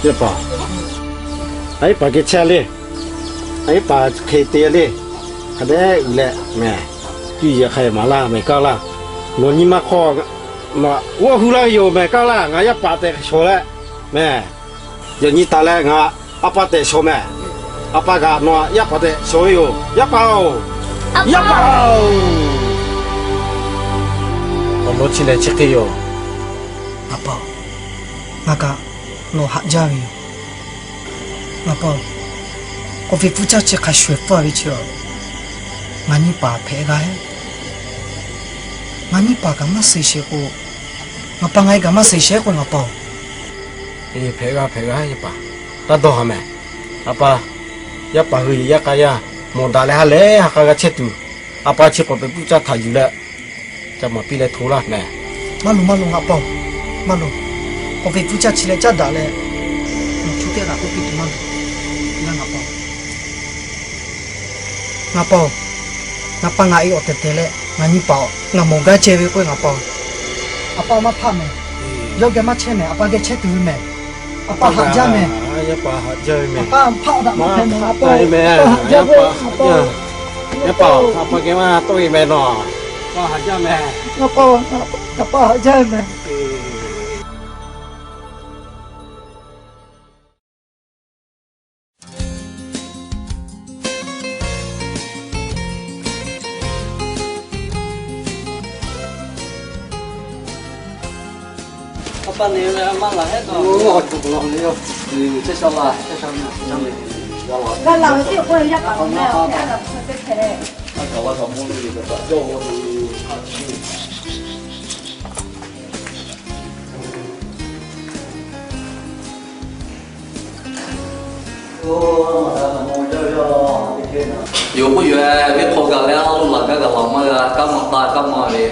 Yaˇ paˍ, a iˉ paˍ geh chehˇ le. A iˉ paˍ hk'e te le. Hk'a dehꞈ uiˍ leh mehˬ, cuˇ yiˍ hk'a maˍ laˇ mehˬ kaˇ laˇ. Nawˬ nyi ma hk'aw, nawˬ g'awˇ hu laˇ ve yoˬ mehˬ kaˇ laˇ. Ngaˬ yaˇ paˍ tehꞈ shawˍ leh mehˬ, yaꞈ nyi taˍ leh ngaˬ a pa tehꞈ shawˍ mehˬ. A pa kaꞈ nawˬ yaˇ paˍ tehꞈ shawˍ ve yoˬ. Yaˇ paˍ-oˬ, yaˇ paˍ-oˬ, awˬ lawn chi lehˬ chi hk'e yoˬ. A pa-oˬ, ngaˬ kaꞈ nawˬ haꞈ jaˇ ve yoˬ. Ngaˬ pa-oˬ, k'awꞈ ve pfuhˇ caˇ chi hk'a shuˍ ehˍ pfuhˇ ve chi, ngaˬ nyi paˍ hpehꞈ g'a-e. Ngaˬ nyi paˍ kaꞈ maˇ suh sheˍ k'o, ngaˬ pa ngaˬ e kaꞈ maˇ suh sheˍ k'o ngaˬ pa-oˬ, hpehꞈ g'a hpehꞈ g'a yaˇ paˍ. Taˇ dawˇ haˍ mehˬ. A pa, yaˇ paˍ hui yaˇ k'a yaˇ mawˬ daꞈ leh ha lehˬ ha k'a g'a chehˇ tuˬ, a pa chi k'awꞈ ve pfuhˇ caˇ htaꞈ yuˬ leh ca maˍ piˇ leh hto laˇ mehˬ. Maˇ loˬ, maˇ loˬ ngaˬ pa-oˬ, maˇ loˬ. K'awꞈ ve pfuhˇ caˇ chi leh caˉ daꞈ leh nawˬ chu teˇ g'aˇ k'oˆ piˇ tuˬ maˇ loˬ. Yaˇ ngaˬ pa-oˬ, ngaˬ pa-oˬ, ngaˬ pa ngaˬ e awˬ tehˬ tehˬ leh ngaˬ nyi paˍ-oˬ, ngaˬ mawˬ gaˇ ceh ve k'oˆ ngaˬ pa-oˬ. A pa maˇ hpaˆ mehˬ. Yawˇ geh maˇ chehˇ mehˬ. A pa geh chehˇ tuˬ ve mehˬ. A pa haꞈ jaˇ mehˬ. Yaˇ paˍ haꞈ jaˇ ve mehˬ. A pa hpaˆ daꞈ maˇ hpehꞈ mehˬ. A pa haꞈ jaˇ ve. Yaˇ paˍ, a pa geh maˇ tawˆ e mehˬ nawˬ. A pa haꞈ jaˇ mehˬ. A pa, a pa haꞈ jaˇ ve mehˬ. G'a laˬ ve teˇ k'o yaˇ paˍ mehˬ, a laˬ ve teˇ k'o yaˇ paˍ mehˬ. Yoˬ k'oˆ yoˬ, venˇ hk'aw gaˬ leh a lo laˬ gaˇ gaˬ laˬ maˇ g'a, kaˇ maˇ taˇ kaˇ maˇ ve,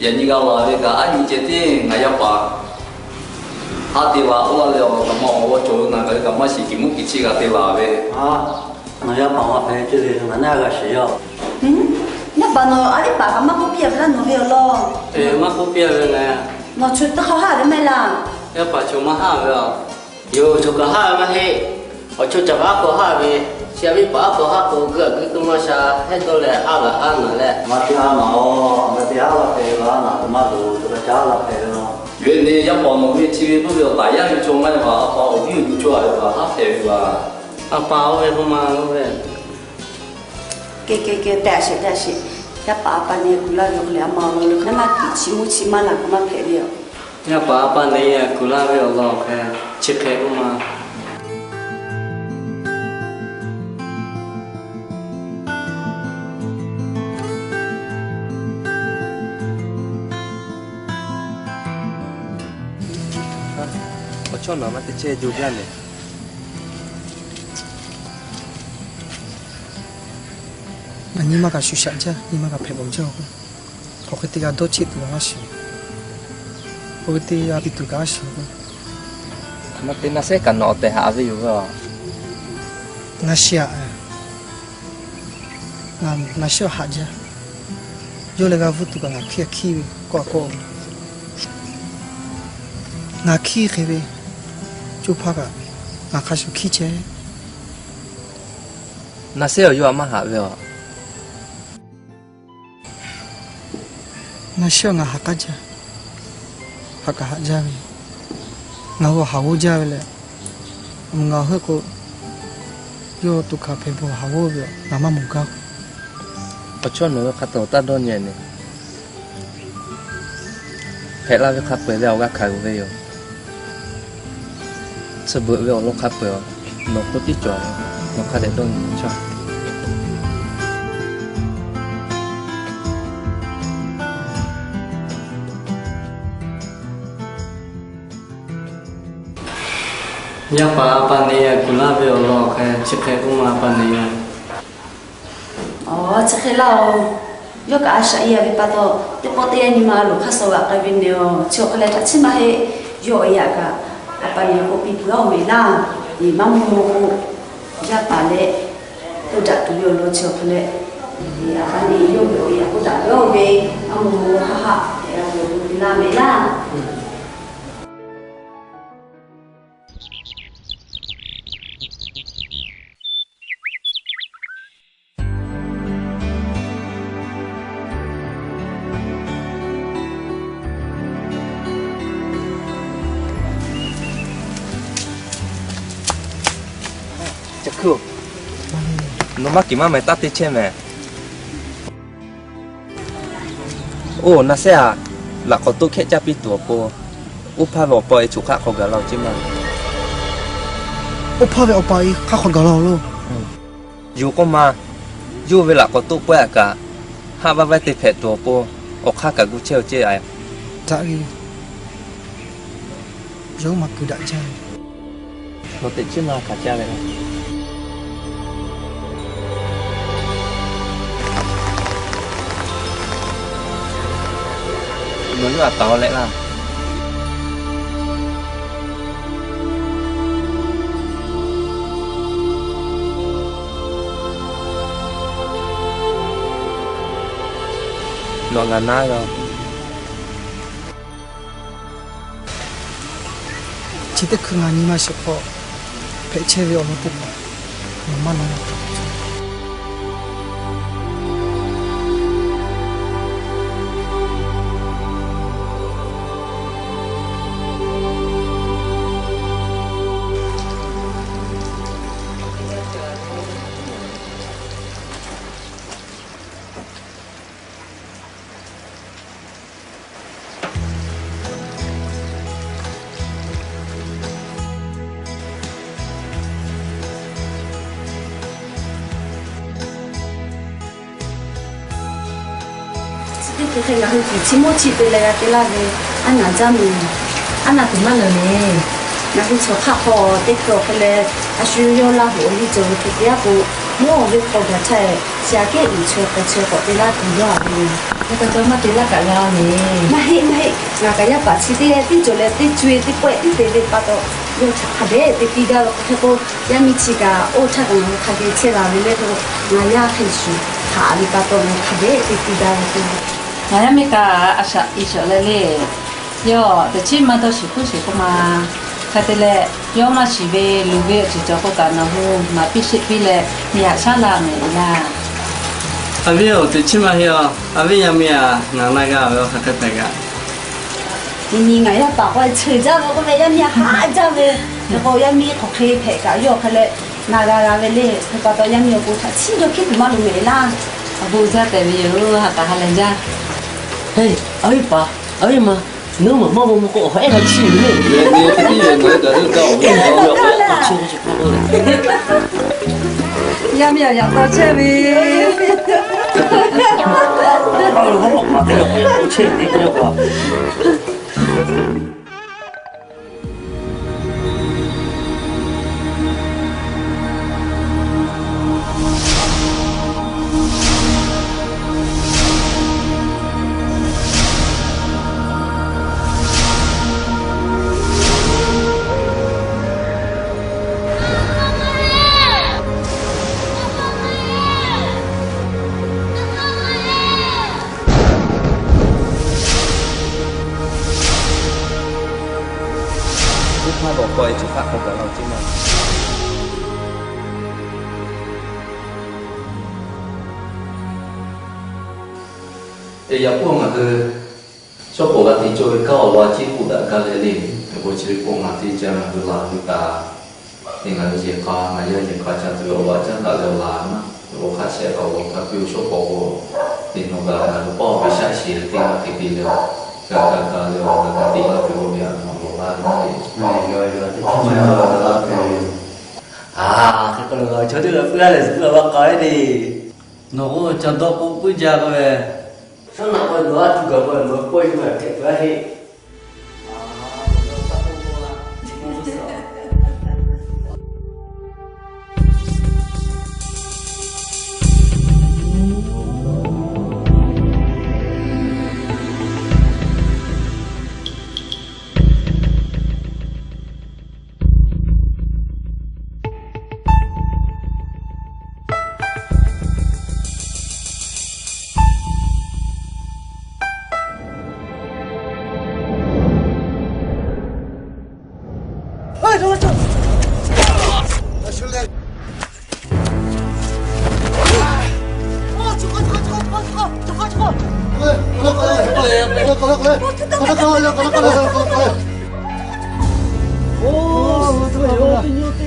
yaꞈ nyi g'a laˬ ve kaꞈ aˉ nyi ceh tiˉ ngaˬ yaˇ paˍ haˉ te laˬ k'oˆ laˇ leh, awˬ kaꞈ maˇ awˬ g'aw cawˬ ve ngaˬ kaꞈ maˇ shiˍ kiˬ muˉ kiˬ chi g'a te laˬ ve. Ngaˬ yaˇ paˍ maˇ hpehꞈ ceh le, ngaˬ naˆ g'a shiˍ yaˇ. Yaˇ paˍ nawˬ a liˇ paˍ kaꞈ maˇ k'oˆ piˇ a ve laˇ nawˬ ve awˬ lawn. Maˇ k'oˆ piˇ a ve ngaˬ. Nawˬ chaw teˇ hk'aw haˆ ve maˇ heˆ laˇ. Yaˇ paˍ chaw maˇ haˆ ve a. Yoˬ, chaw kaꞈ haˆ ve maˇ heˆ. Awˬ chaw caˍ paˍ aˉ hk'aw haˆ ve, chi a viˉ paˍ aˉ hk'aw haˆ k'o, g'uiˬ a g'uiˬ tuˬ maˇ sha hehˉ dawˇ leh haˆ g'a haˆ naˍ leh. Maˇ te haˆ naˍ-oˬ, maˇ te haˆ laˇ hpehꞈ ve laˇ naˍ tuˬ maˇ loˍ, chaw kaꞈ ca haˆ laˇ hpehꞈ ve laˇ. Yoˬ, yaˇ paˍ nawˬ ve chi ve k'oˆ ve awˬ taˍ yaˇ ve chaw maˇ heˆ, a pa awˬ viˉ awˬ nyi chaw a ve kaꞈ haˆ hpehꞈ ve laˇ. A pa oˇ ve k'oˆ ma oˇ ve. Kehˬ kehˬ kehˬ, te a sheˍ te a sheˍ. Yaˇ paˍ a pa ne kuˬ laˇ ve awˬ hk'aw leh a ma awˬ lawn leh hk'aˬ naˆ kiˬ chi muˇ chi maˇ laˬ k'o maˇ hpehꞈ ve yoˬ. Yaˇ paˍ a pa ne kuˬ laˇ ve awˬ lawn awˬ hk'e chi hk'e k'oˆ ma. Awˬ chawˇ nawˬ maˇ te chehˇ jo jaˇ mehˬ. Ngaˬ nyi ma kaꞈ shu shaꞈ jaˇ, nyi ma kaꞈ hpehꞈ bawˬ jaˇ-oˬ k'o, hk'aˬ hk'e te g'a dawˇ cheˆ tuˬ kaꞈ maˇ shiˍ, hk'aˬ hk'e te g'a piˇ tuˬ kaꞈ maˇ shiˍ k'o, a ma te naˆ shehˉ kaꞈ nawˬ awˬ tehˬ haꞈ ve yoˬ ve a. Naˆ shehˉ a, naˆ shehˉ haꞈ jaˇ. Yawˇ leh g'a vuˇ tuˬ kaꞈ ngaˬ hkiˇ hkiˇ ve kawˆ kawˆ ve, ngaˬ hkiˇ hk'e ve, co hpaˇ kaꞈ ngaˬ hk'a shuˍ hkiˇ chehˇ. Naˆ shehˉ awˬ yawˇ a maˇ haꞈ ve a. Naˆ shehˉ ngaˬ haꞈ k'aˉ jaˇ, haꞈ kaꞈ haꞈ jaˇ ve, ngaˬ hui haꞈ g'oˇ jaˇ ve leh, ngaˬ hui k'o, yawˇ to hkanˍ hpehꞈ bawˬ haꞈ g'oˇ ve ngaˬ maˇ mawˬ gaˇ. Awˬ chawˇ nawˬ ve hk'a tawˍ taˇ dawˇ nyi nehˬ. Hpehꞈ la ve hk'a peu-eˬ leh awˬ g'a hkanˍ g'uˬ ve yoˬ. Tsuhˇ beuꞈ ve awˬ lawn hk'a peu-eˬ, nawˬ k'o tiˉ cawˬ, nawˬ hk'a dehꞈ dawˇ nyi chawˇ. Yaˇ paˍ a pa ne yaˇ kuˬ laˇ ve awˬ lawn awˬ hk'e chi hk'e k'oˆ ma, a pa ne yaˇ. Aˬ, chi hk'e laˇ-oˬ. Yawˇ kaꞈ a shaꞈ e a ve pa taw, teˇ pawˆ teˇ yanˇ nyi ma loˬ hk'aˇ suh g'aꞈ k'ai ve nehˬ-oˬ. Chi awˬ hk'e leh htaꞈ chiˇ maˇ heˆ. Yawˇ awˬ yaꞈ kaꞈ a pa ne k'oˆ piˇ peuˬ-a-oˬ mehˍ laˇ. Eˬ, maˇ mawˇ k'o, yaˇ paˍ leh toˇ daꞈ tuˬ ve awˬ lawn chi awˬ hk'e leh, a pa ne yawˇ ve awˬ yaꞈ k'oˆ daꞈ ve-oˬ ve, maˇ mawˇ k'o haˆ haˆ hpehꞈ g'a ve awˬ lawn piˇ laˇ mehˍ laˇ. Oˇ, nawˬ maˇ kiˬ maˇ meh taˇ te chehˇ meh. Oˇ, na sehˉ aꞈ, laꞈ k'awꞈ toˆ hkehˆ caˇ piˇ tuˬ awˬ pon, oˇ hpaˇ ve awˬ pa e choˬ hk'aˆ hk'aw gaˬ la-o ceˇ ma. Oˇ hpaˇ ve awˬ pa e hk'aˆ hk'aw gaˬ la-o loˬ. Yoˬ k'oˆ ma, yawˇ ve laꞈ k'awꞈ toˆ pawehˇ aꞈ kaꞈ, haˆ vaˇ vaˇ te hpehꞈ tuˬ awˬ pon, awˬ hk'aˇ kaꞈ gu chehˇ-o ceˇ a. Daꞈ ve, yawˇ maˇ kuiˬ daꞈ jaˇ ve. Nawˬ teꞈ chiˉ ma hkanˍ caˇ ve. Nawˬ yawˇ aꞈ taˍ-o leh laˇ. Nawˬ ngaˬ naˉ g'a. Chi teˇ hkui ngaˬ nyi ma shiˍ hk'aw hpehꞈ chehˇ ve awˬ lawn teˇ hpaˍ nawˬ maˇ na g'a. Chi teˇ hkui hk'e ngaˬ hui kuˬ chi mawˇ chi te leh g'a te laˇ ve, aˉ naˍ jaˇ meh. Aˉ naˍ tuˬ maˇ leuˬ meh. Ngaˬ hui chaw hk'aˆ hk'aw teˇ hkui awˬ hk'e leh, a shu yawˇ Laˇ huˍ awˬ liˇ cawˬ ve hk'e te yaˇ k'o, mawˇ ve hk'aw gaˬ htaˇ, chi aꞈ kehˉ uiˍ chaweh k'ai chaweh k'awꞈ te laˇ tuˬ yawˇ a ve. Hk'e k'o, maˇ te laˇ kaꞈ g'a meh. Maˇ heˆ, maˇ heˆ. Ngaˬ kaꞈ yaˇ paˍ chi teˇ g'aˇ tiˉ cawˬ leh teˇ co-e teˇ pawehˇ tiˉ te ve pa taw, yawˇ htaꞈ hk'a dehꞈ te piˇ gaˇ ve. Hk'e k'o, yaˇ miˇ chi kaꞈ oˇ htaˇ kaꞈ ngaˬ hui hk'a geh chehˇ la ve le k'o, ngaˬ yaˇ hk'e shuˍ htaꞈ ve pa taw, ngaˬ hk'a dehꞈ te piˇ gaˇ ve k'o, ngaˬ yaˇ miˇ kaꞈ a shaꞈ i shawˍ leh le. Yawˇ teꞈ chiˉ maˇ dawˇ shiˍ hkuˇ sheˍ k'oˆ ma. Hk'e te leh, yawˇ maˇ shiˍ ve luˬ ve awˬ ceuˬ cawˬ k'o kaꞈ nawˬ hui maˍ piˇ sheˆ piˇ leh, miˬ haꞈ shaˉ la meh laˇ. A viˉ-oˬ, teꞈ chiˉ maˇ heˆ-oˬ. A viˉ yaˇ miˇ-aˬ, ngaˬ na g'a ve awˬ hk'aˬ hk'e hpehꞈ kaꞈ, nyi nyi ngaˬ yaˇ paˍ k'o, cheuˬ jaˇ ve k'oˆ ve, yaˇ miˇ haˉ jaˇ ve. Hk'e k'o, yaˇ miˇ hk'aˬ hk'e hpehꞈ kaꞈ, yawˇ hk'e leh na g'a g'a ve le. Hk'e pa taw, yaˇ miˇ awˬ pon htaꞈ chiˉ yawˇ hkiˉ tuˬ maˇ loˍ meh laˇ. Awˬ bon jaˇ tehꞈ ve yoˬ, ha k'aˬ ha lehˬ jaˇ. He, a viˉ paˍ, a viˉ ma, nawˬ maꞈ maˇ maw maw k'o, awˬ hk'aˬ ehˉ g'a chiˇ ve le. Yaˇ miˇ-aˬ, yaꞈ taw chehˇ ve. Oˇ hpaˇ ve awˬ pa e choˬ hk'aˆ hk'aw gaˬ la-o ceˇ ma. Teꞈ yaꞈ k'oˆ ngaˬ hui shawˉ pawˍ g'a te cawˇ ve kanˉ awˬ lawn a ciˉ k'oˆ daꞈ gaˇ leh le. Hk'e k'o, chi ve k'o ngaˬ teˇ ca ngaˬ hui laˬ ve kaꞈ, te ngaˬ hui yehˬ k'a, ngaˬ yaˇ yehˬ k'a ca tuˬ ve awˬ lawn a caˉ daꞈ leh awˬ laˬ na, awˬ hk'aˇ shehˆ kaꞈ awˬ lawn hk'a piˇ-oˬ. Shawˉ pawˍ k'o, teꞈ nawˬ kaꞈ ngaˬ hui pawˆ ve shaˉ shiˍ teˇ g'aˇ hk'e te leh, g'a g'a g'a leh awˬ g'a g'a te laˇ ve k'oˆ ve a nawˬ lawˬ laˇ ve naˉ le. Aˬ, hk'e k'o, chaw teˇ g'aˇ puiˉ a leh zuhꞈ puiˉ a maˇ k'a ve le. Nawˬ k'o ca dawˇ k'o puiˉ jaˇ k'oˆ ve. Shawˉ naꞈ k'o nawˬ a tuˬ gaˬ k'o nawˬ pawehˇ yuˬ maˬ hpehꞈ tuˬ a heˆ.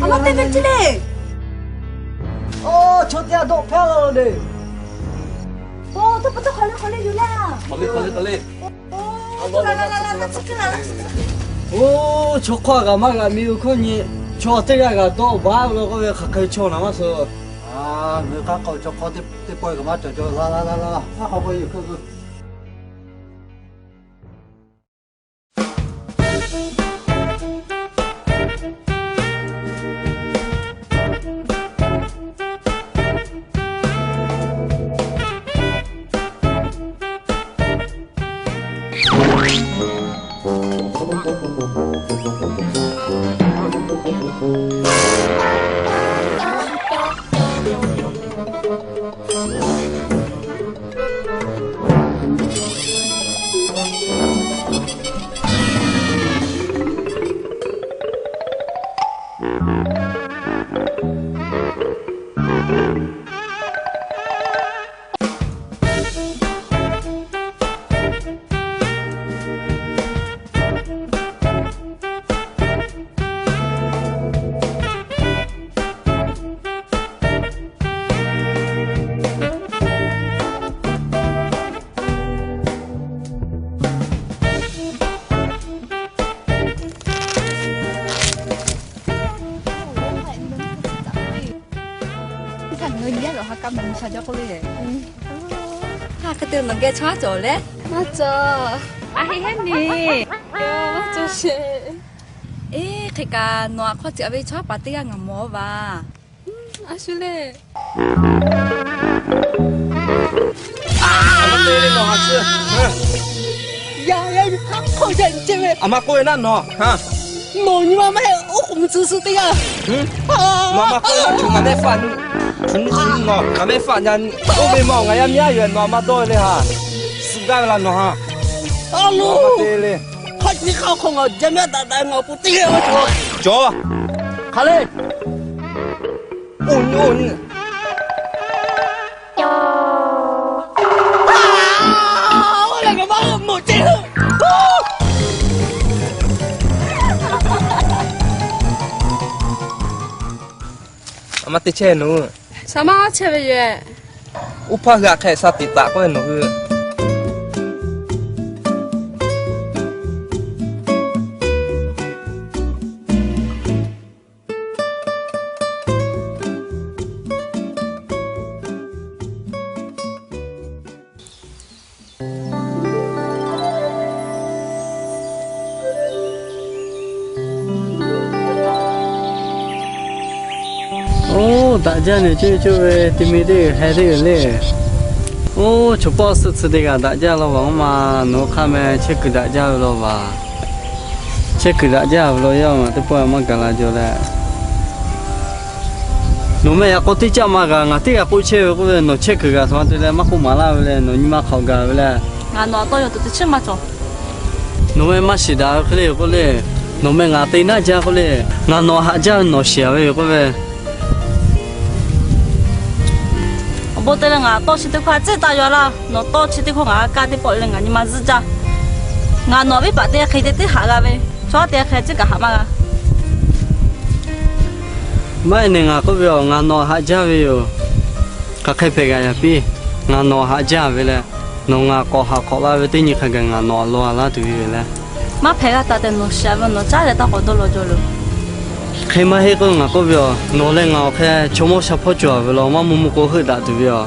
A ma te ve chi le. Oˇ, chaw teˇ g'aˇ dawˆ hpehˇ la le. Oˇ, tawˇ pa tawˇ hk'aw le hk'aw le yuˬ le. Oˇ, chaw hk'aw g'a maˇ g'a miˬ ve hkawˇ nyi, chaw teˇ g'aˇ g'a dawˆ baˬ lo k'oˆ ve hk'aˬ hk'e chaw naˍ maˇ suh. Ngaˬ hui k'aˉ k'aw chaw hk'aw teˇ pawˆ g'a maˇ cawˬ cawˬ la la la la, hk'aˬ hk'aw k'o yuˬ hk'e k'o. Hk'e te nawˬ geh chaw cawˬ le. Maˇ cawˬ. A heˆ heˆ ni. Maˇ cawˬ sheˍ. Eˇ, hk'e kaꞈ nawˬ aꞈ hk'aw ceuˬ ve chaw paˍ teˇ g'aˇ ngaˬ mawˬ-a vaˬ. A shu le. A ma k'oˆ ve naˆ nawˬ, nawˬ nyi ma maˇ heˆ, oˉ k'oˍ mvuh tcuh suh teˇ g'aˇ. Nawˬ ma k'oˆ ve naˆ, chuˬ ngaˬ mehˆ faˆ, chuˬ ngaˬ mehˆ faˆ nya, oˇ ve ma-oˬ, ngaˬ yaˇ miˇ aˉ yoˬ, nawˬ a ma dawˇ ve le ha. Suh gaˇ ve la nawˬ ha. A loˬ, hk'aˬ nyi hk'aˇ hk'aw ngaˬ jeh mehˆ daꞈ daꞈ ngaˬ pu teˇ g'aˇ cawˬ. Cawˬ. Hk'aˬ le. Oˇ nyi, oˇ nyi. A ma teˇ chehˇ nawˬ. Sha maˇ chehˇ ve yoˬ. Oˇ hpaˇ hui aꞈ hk'e sha tiꞈ taꞈ k'oˆ ve nawˬ hui. Oˇ, daꞈ jaˇ neˬ, coˇ coˇ ve te mi teˇ g'uiˬ heh teˇ g'uiˬ le. Oˇ, chaw pawˆ suhˆ tcuh teˇ g'aˇ daꞈ jaˇ law vaˬ, oˇ ma nawˬ hk'aˇ meh chehˇ kuiˬ daꞈ jaˇ ve law vaˬ. Chehˇ kuiˬ daꞈ jaˇ ve law yaˇ, ngaˬ teˇ pawˆ maˇ gaˬ la jaw leh. Nawˬ meh yaꞈ k'aw teˇ caˆ ma g'a, ngaˬ teˇ g'aˇ k'oˆ chehˇ ve k'oˆ ve, nawˬ chehˇ kuiˬ g'a htaꞈ ma te leh maˇ k'oˆ maˍ laˇ ve le, nawˬ nyi ma hk'aoꞈ gaˬ ve le. Ngaˬ nawˬ aꞈ tawˇ yaw tuˬ teˇ chiˉ maˇ cawˬ. Nawˬ meh maˇ shiˍ daꞈ ve hk'e le yoˬ k'oˆ le. Nawˬ meh ngaˬ te naˆ jaˇ k'oˆ le. Ngaˬ nawˬ haꞈ jaˇ ve nawˬ shiˍ ve yoˬ k'oˆ ve. Awˬ bon te leh ngaˬ tawˇ chi teˇ hkawˇ a ciˉ taˇ yaw laˇ. Nawˬ tawˇ chi teˇ hkawˇ ngaˬ g'a kaˇ teˇ pawˆ leh ngaˬ nyi ma zuhˆ jaˇ. Ngaˬ nawˬ viˉ paˍ teˇ hk'e te tiˉ haꞈ g'a ve, chaw teˇ hk'e ciˉ kaꞈ haꞈ maˇ g'a. Maˇ heˆ neˬ, ngaˬ k'oˆ ve aˬ, ngaˬ nawˬ haꞈ jaˇ ve yoˬ. Hk'aˬ hk'e hpehꞈ g'a yaꞈ piˇ. Ngaˬ nawˬ haꞈ jaˇ ve leh, nawˬ ngaˬ k'awꞈ haꞈ k'awꞈ la ve teˇ nyi hk'a gaˬ ngaˬ nawˬ aꞈ law a laˇ tuˬ ve yoˬ leh. Maˇ hpehꞈ g'a taˍ tehꞈ nawˬ shiˍ ve, nawˬ caˉ leh taˇ k'awꞈ dawˇ law jaw loˬ. Hk'e maˇ heˆ k'o, ngaˬ k'oˆ ve aˬ, nawˬ leh ngaˬ awˬ hk'e chaw mawˇ sha hpawˇ cawˬ ve law, maˇ mvuh mvuh k'o heuˆ daꞈ tuˬ ve aˬ.